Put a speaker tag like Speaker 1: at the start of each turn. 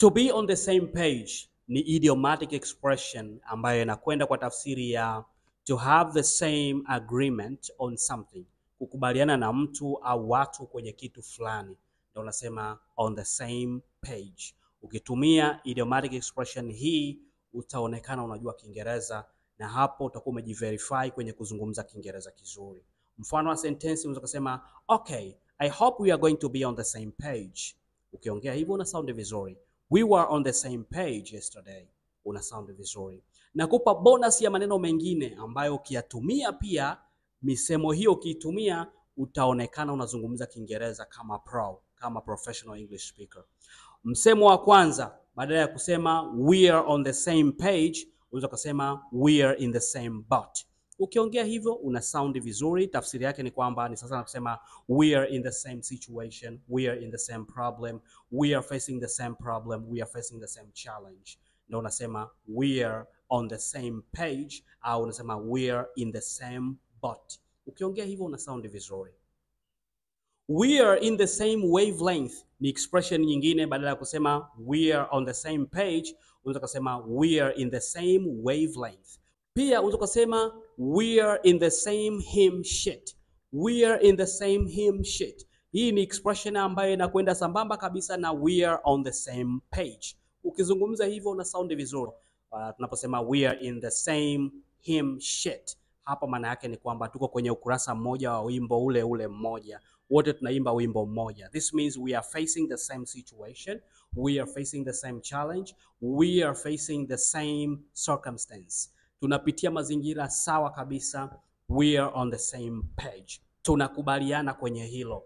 Speaker 1: To be on the same page ni idiomatic expression ambayo inakwenda kwa tafsiri ya to have the same agreement on something, kukubaliana na mtu au watu kwenye kitu fulani, ndio unasema on the same page. Ukitumia idiomatic expression hii utaonekana unajua Kiingereza na hapo utakuwa umejiverify kwenye kuzungumza Kiingereza kizuri. Mfano wa sentensi unaweza kusema okay, I hope we are going to be on the same page. Ukiongea hivyo una sound vizuri. We were on the same page yesterday. Una sound vizuri. Nakupa bonus ya maneno mengine ambayo ukiyatumia pia, misemo hiyo ukiitumia utaonekana unazungumza Kiingereza kama pro, kama professional English speaker. Msemo wa kwanza, badala ya kusema we are on the same page, unaweza kusema we are in the same boat. Ukiongea hivyo una sound vizuri. Tafsiri yake ni kwamba ni sasa na kusema we are in the same situation, we are in the same problem, we are facing the same problem, we are facing the same challenge. Ndio unasema we are on the same page au unasema we are in the same boat. Ukiongea hivyo una sound vizuri. We are in the same wavelength ni expression nyingine. Badala ya kusema we are on the same page, unaweza kusema we are in the same wavelength. Pia unaweza kusema we are in the same hymn sheet. We are in the same hymn sheet. Hii ni expression ambayo inakwenda sambamba kabisa na we are on the same page. Ukizungumza hivyo una sound vizuri. Tunaposema we are in the same hymn sheet, hapa maana yake ni kwamba tuko kwenye ukurasa mmoja wa wimbo ule ule mmoja, wote tunaimba wimbo mmoja. This means we are facing the same situation, we are facing the same challenge, we are facing the same circumstance. Tunapitia mazingira sawa kabisa, we are on the same page. Tunakubaliana kwenye hilo.